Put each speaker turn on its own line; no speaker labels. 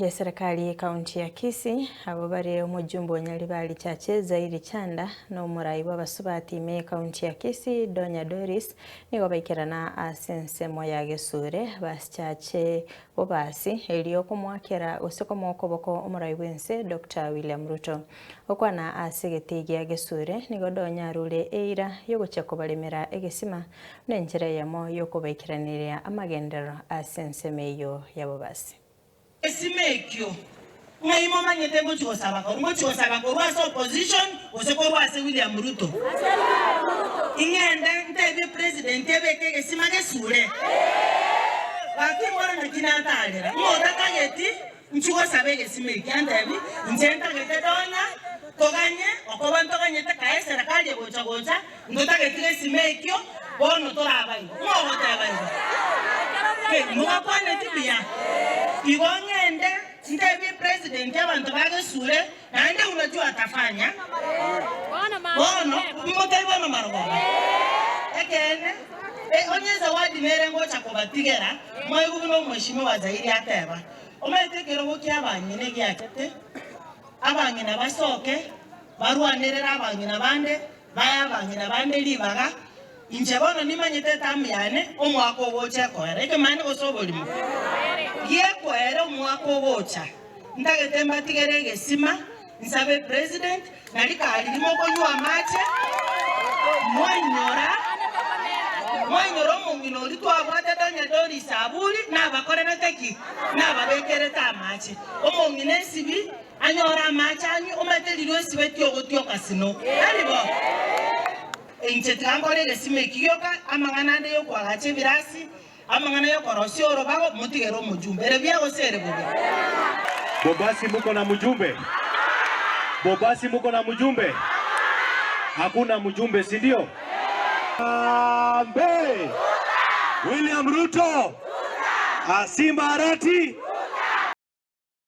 y'eserekari y'ekaunti ya Kisii, abwo bare omojumbe o Nyaribari Chache Zairi Chanda na omorai bw'abasubati ime y'ekaunti ya Kisii Donya Doris nigo baikerana ase ensemo ya Gesure basichache bobasi erio komoakera gose komoa okoboko omorai bw'ense Doctor William Ruto. Gokwana ase egetii gia Gesure nigo Donya arure eira y'ogochia kobaremera egesima buna enchera eyemo y'okobaikeraneria amagenderero ase ensemo eyio ya bobasi.
Egesima ekio ng'ai momanyete ngochia gosaba korwa? Ngochia gosaba korwa ase opposition gose korwa ase William Ruto? Ing'ende ntebie president ebeke egesima gesure? Gaki mboro naki natarera ng'a otatageti Inchuo gosaba egesima eki, antebi, Inche ntagete donya, toganye, okoba ntoganyete kae eserekari egocha gocha, ntotageti gesima ekio, bono toraba igo. Ng'o ogoteba igo? Kei, mogakwaneti buya? Igo ng'ende ntebie president abanto bagesure, naende unajua atafanya. Bono, motebi bono marogoba. Ekeene, onye zawadi nere ngocha kobatigera, Mwaigwe buna omweshimiwa Zairi ateba, Omanyete ekerogo ki'abang'ina egiachete, abang'ina basoke, barwanerere abang'ina bande, bae abang'ina bande ribaga. Inche bono nimanyete etamu yane, omwaka ogocha ekoera. Ekemaene gose oborimo? Giekoera omwaka ogocha. Ntagete mbatigere egesima, nsabe president, na rikari rimo okonywa amache, mwainyora, mwainyora omong'ina oria twabwate Donya Doris Aburi, nabakorerete ki? Nababekerete amache. Omong'ina esibi, anyore amache anywe, omanyete riria osibeti ogotioka sino. Tari bo? Inche tiga nkore egesima eki gioka, amang'ana ande yokoagacha ebirasi, Amang'ana y'okorosia orobago motigere omojumbe, ere buya gose ere bobe?
Bobasi muko na mjumbe? Bobasi muko na mjumbe? Hakuna mjumbe si ndio? Harambee! William Ruto! Simba Arati!